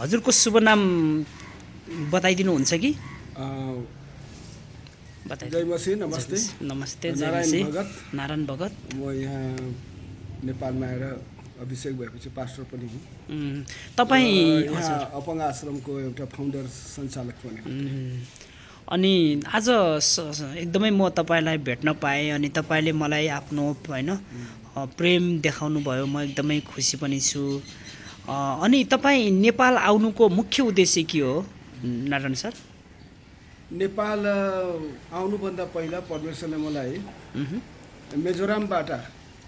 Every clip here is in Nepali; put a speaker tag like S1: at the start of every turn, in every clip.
S1: हजुरको शुभ नाम बताइदिनुहुन्छ कि?
S2: जय मसी, नमस्ते।
S1: नमस्ते, जय
S2: नारायण
S1: मसी।
S2: भगत।
S1: नारायण भगत।
S2: म यहाँ नेपालमा आएर अभिषेक भएपछि पास्टर पनि हुँ।
S1: तपाईँ
S2: यहाँ अपङ्ग आश्रमको एउटा फाउन्डर सञ्चालक पनि हुँ।
S1: अनि आज एकदमै म तपाईँलाई भेट्न पाएँ अनि तपाईँले मलाई आफ्नो होइन प्रेम देखाउनु भयो। म एकदमै खुसी पनि छु। अनि तपाईँ नेपाल आउनुको मुख्य उद्देश्य के हो नारायण सर?
S2: नेपाल आउनुभन्दा पहिला परमेश्वरले मलाई मिजोरामबाट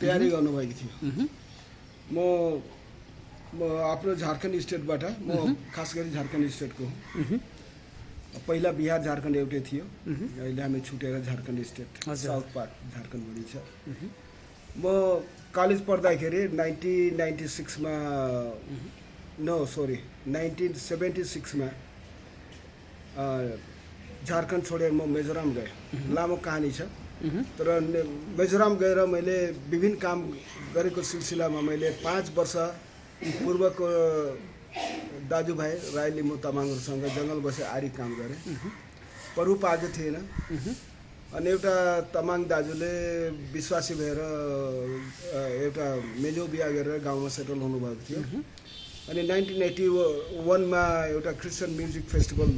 S2: तयारी गर्नुभएको थियो। म आफ्नो झारखण्ड स्टेटबाट, म खास गरी झारखण्ड स्टेटको हुँ। पहिला बिहार झारखण्ड एउटै थियो, अहिले हामी छुटेर Jharkhand state south part Jharkhand भनिन्छ। म कलेज पढ्दाखेरि 1976 मा झारखण्ड छोडेर म मिजोराम गएँ। लामो कहानी छ, तर मिजोराम गएर मैले विभिन्न काम गरेको सिलसिलामा मैले 5 वर्ष पूर्वको दाजुभाइ राई लिम्बू तामाङहरूसँग जङ्गल बसे आरी काम गरेँ। प्रभु पाएको थिएन। अनि एउटा तामाङ दाजुले विश्वासी भएर एउटा मेजो बिहा गरेर गाउँमा सेटल हुनुभएको थियो। अनि 1981 मा एउटा क्रिस्चियन म्युजिक फेस्टिभल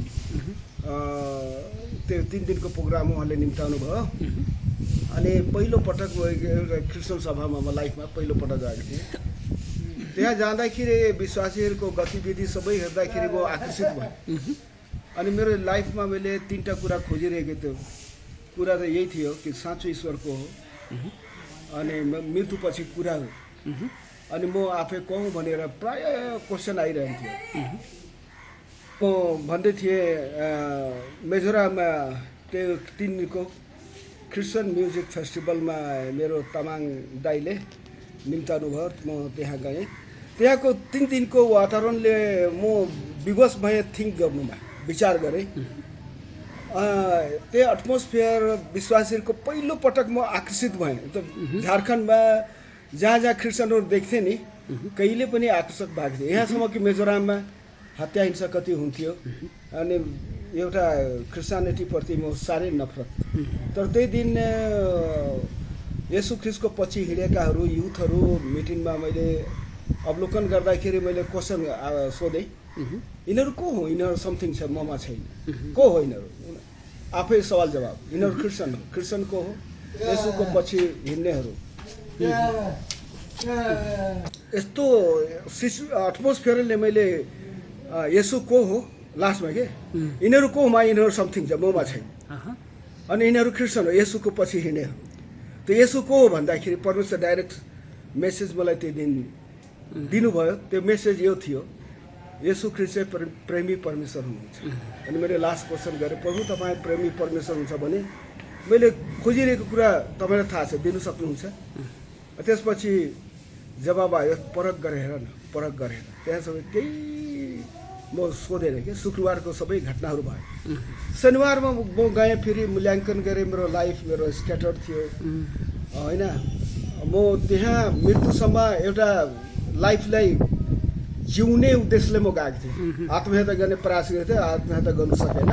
S2: त्यो 3 दिनको प्रोग्राम उहाँले निम्ताउनु भयो। अनि पहिलोपटक एउटा क्रिस्चियन सभामा म लाइफमा पहिलोपटक गएको थिएँ। त्यहाँ जाँदाखेरि विश्वासीहरूको गतिविधि सबै हेर्दाखेरि म आकर्षित भएँ। अनि मेरो लाइफमा मैले 3टा कुरा खोजिरहेको थियो। कुरा त यही थियो कि साँचो ईश्वरको हो, अनि मृत्युपछि कुरा हो, अनि म आफै को हुँ भनेर प्रायः क्वेसन आइरहन्थ्यो। म भन्दै थिएँ मिजोराममा त्यो 3 दिनको क्रिस्चियन म्युजिक फेस्टिभलमा मेरो तामाङ दाइले निम्ताउनु भयो। म त्यहाँ गएँ। त्यहाँको 3 दिनको वातावरणले म विवश भएँ थिङ्क गर्नुमा, विचार गरेँ। त्यो एटमोस्फियर विश्वासीहरूको पहिलोपटक म आकर्षित भएँ। त झारखण्डमा जहाँ जहाँ क्रिस्चियनहरू देख्थेँ नि, कहिले पनि आकर्षक भएको थियो। यहाँसम्म कि मिजोराममा हत्या हिंसा कति हुन्थ्यो अनि एउटा क्रिस्चियनिटीप्रति म साह्रै नफरत। तर त्यही दिन येशू ख्रिस्टको पछि हिँडेकाहरू युथहरू मिटिङमा मैले अवलोकन गर्दाखेरि मैले क्वेसन सोधेँ, यिनीहरू को हो? यिनीहरू समथिङ छ, ममा छैन। को हो यिनीहरू? आफै सवाल जवाब। यिनीहरू क्रिस्चियन हो। क्रिस्चियन को हो? येशूको पछि हिँड्नेहरू। यस्तो एटमोस्फियरले मैले येशू को हो लास्टमा के यिनीहरू को हुमा? यिनीहरू समथिङ छ, ममा छैन। अनि यिनीहरू क्रिस्चियन हो, येशूको पछि हिँड्नेहरू। त येशू को हो भन्दाखेरि परमेश्वर डाइरेक्ट मेसेज मलाई त्यो दिन दिनुभयो। त्यो मेसेज यो थियो, येशू ख्रिस्ट चाहिँ प्रेमी परमेश्वर हुनुहुन्छ। अनि मैले लास्ट क्वेसन गरेँ, प्रभु तपाईँ प्रेमी परमेश्वर हुन्छ भने मैले खोजिरहेको कुरा तपाईँलाई थाहा छ, दिनु सक्नुहुन्छ? त्यसपछि जवाब आयो, परख गरेर हेर न, परख गरेर। त्यहाँ सबै केही म सोधेन कि शुक्रबारको सबै घटनाहरू भयो। शनिबारमा म गएँ, फेरि मूल्याङ्कन गरेँ। मेरो लाइफ मेरो स्क्याटर्ड थियो होइन। म त्यहाँ मृत्युसम्म एउटा लाइफलाई जिउने उद्देश्यले म गएको थिएँ। आत्महत्या गर्ने प्रयास गरेको थिएँ, आत्महत्या गर्नु सकेन।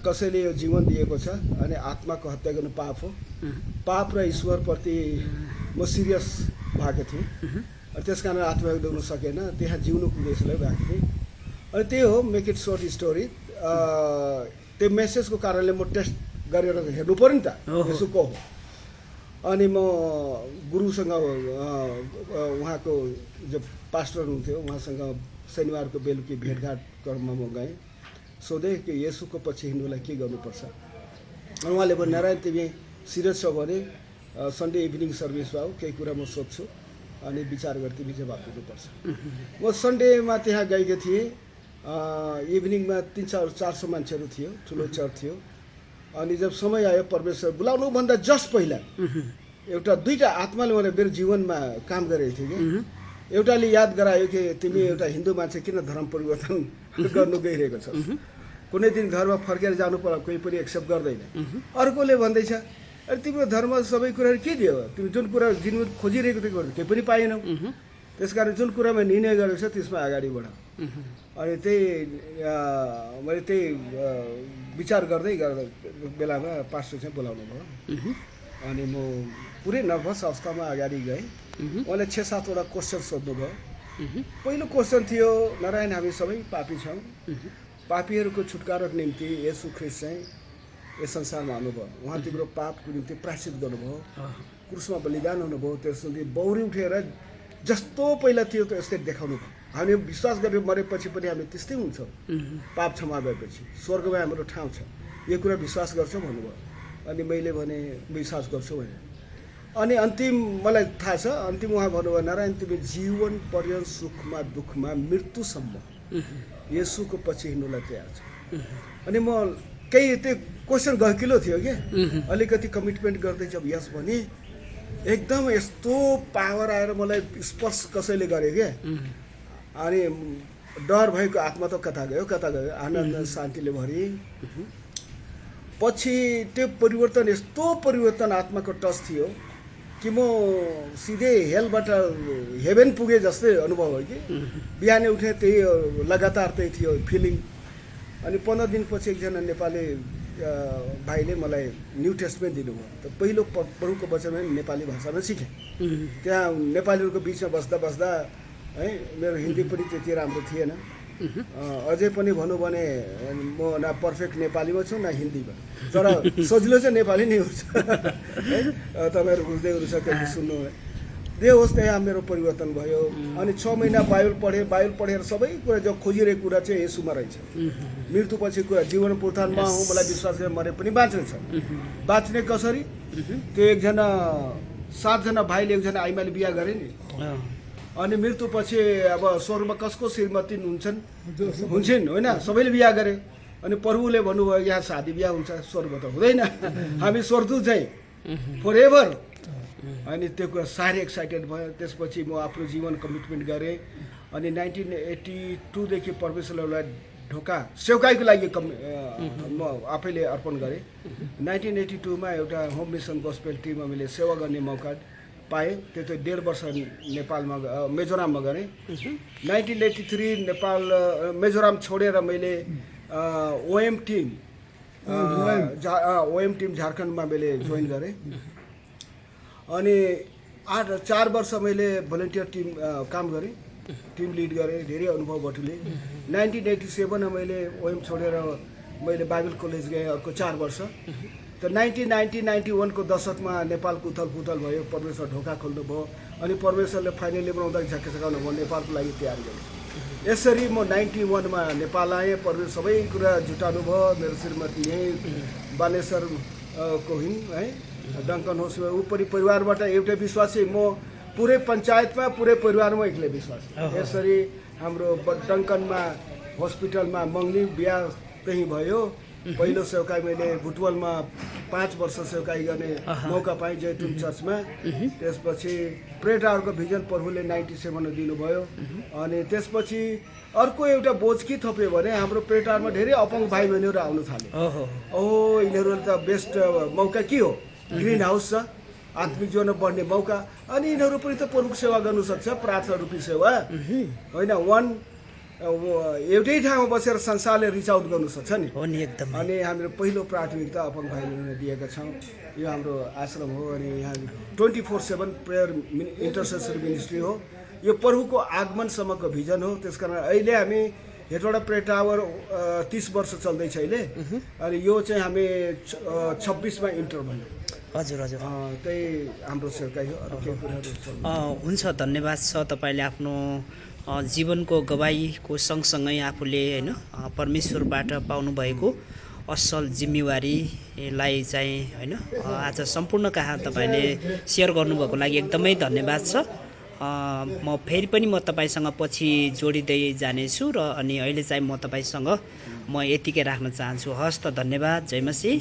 S2: कसैले यो जीवन दिएको छ अनि आत्माको हत्या गर्नु पाप हो। पाप र ईश्वरप्रति म सिरियस भएको थिएँ। त्यस कारण आत्महत्या गर्नु सकेन। त्यहाँ जिउनुको उद्देश्यले गएको थिएँ। अनि त्यही हो, मेक इट सर्ट स्टोरी। त्यो मेसेजको कारणले म टेस्ट गरेर हेर्नु पऱ्यो नि त, यसो को हो। अनि म गुरुसँग उहाँको जो पास्टर हुनुहुन्थ्यो उहाँसँग शनिबारको बेलुकी भेटघाट क्रममा म गएँ। सोधेँ कि येशूको पछि हिँड्नुलाई के गर्नुपर्छ। अनि उहाँले भन्यो, नारायण तिमी सिरियस छौ भने सन्डे इभिनिङ सर्भिस आऊ, केही कुरा म सोध्छु अनि विचार गरेर तिमी जवाब दिनुपर्छ। म सन्डेमा त्यहाँ गएको थिएँ। इभिनिङमा 300-400 मान्छेहरू थियो, ठुलो चर्च थियो। अनि जब समय आयो परमेश्वर बोलाउनुभन्दा जस्ट पहिला एउटा 2टा आत्माले मलाई मेरो जीवनमा काम गरेको थियो कि एउटाले याद गरायो कि तिमी एउटा हिन्दू मान्छे किन धर्म परिवर्तन गर्नु गइरहेको छस्। कुनै दिन घरमा फर्केर जानु पर्ला, कोही पनि एक्सेप्ट गर्दैन। अर्कोले भन्दैछ, अरे तिम्रो धर्म सबै कुराहरू के दियो? तिमी जुन कुरा जिन्दगी खोजिरहेको थियो केही पनि पाएनौ। त त्यसकारण जुन कुरामा निर्णय गरेको छ त्यसमा अगाडि बढ। अनि त्यही मैले त्यही विचार गर्दै गर्दा बेलामा पास्टर चाहिँ बोलाउनु भयो। अनि म पुरै नर्भस अवस्थामा अगाडि गएँ। उहाँले 6-7 वटा क्वेसन सोध्नुभयो। पहिलो क्वेसन थियो, नारायण हामी सबै पापी छौँ, पापीहरूको छुटकाराको निम्ति येशू ख्रीष्ट चाहिँ यस संसारमा आउनुभयो, उहाँ तिम्रो पापको निम्ति प्रायश्चित गर्नुभयो, क्रुसमा बलिदान हुनुभयो, त्यसपछि बौरी उठेर जस्तो पहिला थियो त्यस्तै देखाउनु भयो। हामी विश्वास गरेर मरेपछि पनि हामी त्यस्तै हुन्छौँ, पाप क्षमा भएपछि स्वर्गमा हाम्रो ठाउँ छ, यो कुरा विश्वास गर्छौँ भन्नुभयो। अनि मैले भने विश्वास गर्छु भने। अनि अन्तिम मलाई थाहा छ, अन्तिम उहाँ भन्नुभयो, नारायण तिमी जीवन पर्यन्त सुखमा दुःखमा मृत्युसम्म येशूको पछि हिँड्नुलाई तयार छ। अनि म केही त्यो क्वेसन गहकिलो थियो क्या, अलिकति कमिटमेन्ट गर्दै जब यस भने एकदम यस्तो पावर आएर मलाई स्पर्श कसैले गरे क्या। अनि डर भएको आत्मा त कता गयो आनन्द शान्तिले भरि। पछि त्यो परिवर्तन, यस्तो परिवर्तन आत्माको टच थियो कि म सिधै हेलबाट हेभेन पुगे जस्तै अनुभव हो कि। बिहानै उठेँ त्यही लगातार त्यही थियो फिलिङ। अनि 15 दिनपछि एकजना नेपाली भाइले मलाई न्यू टेस्टमेन्ट दिनुभयो। त पहिलो प्रभुको वचन नेपाली भाषामा सिकेँ। त्यहाँ नेपालीहरूको बिचमा बस्दा है मेरो हिन्दी पनि त्यति राम्रो थिएन। अझै पनि भनौँ भने म न पर्फेक्ट नेपालीमा छु न हिन्दीमा, तर सजिलो चाहिँ नेपाली नै हुन्छ है। तपाईँहरू बुझ्दै हुनुहुन्छ त्यति सुन्नु। जे होस् त्यहाँ मेरो परिवर्तन भयो। अनि 6 महिना बाइबल पढेर सबै कुरा जो खोजिरहेको कुरा चाहिँ येशूमा रहेछ। मृत्युपछि कुरा जीवन पुनरुत्थानमा हो, मलाई विश्वास गरेर मरे पनि बाँच्ने छ। बाँच्ने कसरी? त्यो एकजना 7 जना भाइले एकजना आइमाले बिहा गरे नि। अनि मृत्युपछि अब स्वर्गमा कसको श्रीमती हुन्छन् होइन, सबैले बिहा गरे। अनि प्रभुले भन्नुभयो यहाँ शादी बिहा हुन्छ, स्वर्ग त हुँदैन, हामी स्वर्गदूत चाहिँ फर एभर। अनि त्यो कुरा साह्रै एक्साइटेड भयो। त्यसपछि म आफ्नो जीवन कमिटमेन्ट गरेँ। अनि 1982 देखि परमेश्वरलाई ढोका सेवकाईको लागि म आफैले अर्पण गरेँ। 1982 मा एउटा होम मिसन गोस्पेल टिममा मैले सेवा गर्ने मौका पाएँ। त्यो त 1.5 वर्ष नेपालमा मिजोराममा गरेँ। 1983 नेपाल मिजोराम छोडेर मैले ओएम टिम झारखण्डमा मैले जोइन गरेँ। अनि 4 वर्ष मैले भोलिन्टियर टिम काम गरेँ, टिम लिड गरेँ, धेरै अनुभव बटुलेँ। 1987 मा मैले ओएम छोडेर मैले बाइबल कलेज गएँ अर्को 4 वर्ष। त 1990-91 को दशकमा नेपालको उथलपुथल भयो, परमेश्वर ढोका खोल्नुभयो। अनि परमेश्वरले फाइनली बनाउँदा झक्कासकाउनु भयो, नेपालको लागि तयारी गरेँ। यसरी म 91 मा नेपाल आएँ। परमेश्वर सबै कुरा जुटाउनु भयो। मेरो श्रीमती यहीँ बालेश्वरको हिँड है डङ्कन होस्, ऊ पनि परिवारबाट एउटै विश्वासी, म पुरै पञ्चायतमा पुरै परिवारमा एक्लै विश्वास। यसरी हाम्रो डङ्कनमा हस्पिटलमा मङ्गली बिहा त्यहीँ भयो। पहिलो सेवकाई मैले बुटवलमा 5 वर्ष सेवकाई गर्ने मौका पाएँ जैतुन चर्चमा। त्यसपछि प्रेटारको भिजन प्रभुले 97 दिनुभयो। अनि त्यसपछि अर्को एउटा बोझ के थप्यो भने हाम्रो प्रेटारमा धेरै अपङ्ग भाइ बहिनीहरू आउनु थाले। यिनीहरू त बेस्ट मौका के हो, ग्रिन हाउस छ, आत्मिक जीवनमा बढ्ने मौका। अनि यिनीहरू पनि त प्रमुख सेवा गर्नु सक्छ, प्रार्थना रूपी सेवा होइन। एउटै ठाउँमा बसेर संसारले रिच आउट गर्नु सक्छ नि। अनि हाम्रो पहिलो प्राथमिकता अपङ्ग भाइ बहिनीलाई दिएका छौँ। यो हाम्रो आश्रम हो। अनि यहाँ 24/7 प्रेयर इन्टरसेसरी मिनिस्ट्री हो। यो प्रभुको आगमनसम्मको भिजन हो। त्यसकारण अहिले हामी हेटवटा प्रेयर टावर 30 वर्ष चल्दैछ अहिले। अनि यो चाहिँ हामी 26 मा इन्टर भयो।
S1: हजुर
S2: त्यही हाम्रो सेवकाई हो। अरू केही कुराहरू
S1: हुन्छ, धन्यवाद छ। तपाईँले आफ्नो जीवनको गवाईको सँगसँगै आफूले होइन परमेश्वरबाट पाउनुभएको असल जिम्मेवारीलाई चाहिँ होइन आज सम्पूर्ण कहाँ तपाईँले सेयर गर्नुभएको लागि एकदमै धन्यवाद छ। म फेरि पनि म तपाईँसँग पछि जोडिँदै जानेछु र अनि अहिले चाहिँ म तपाईँसँग यतिकै राख्न चाहन्छु। हस् त, धन्यवाद। जय मसीह।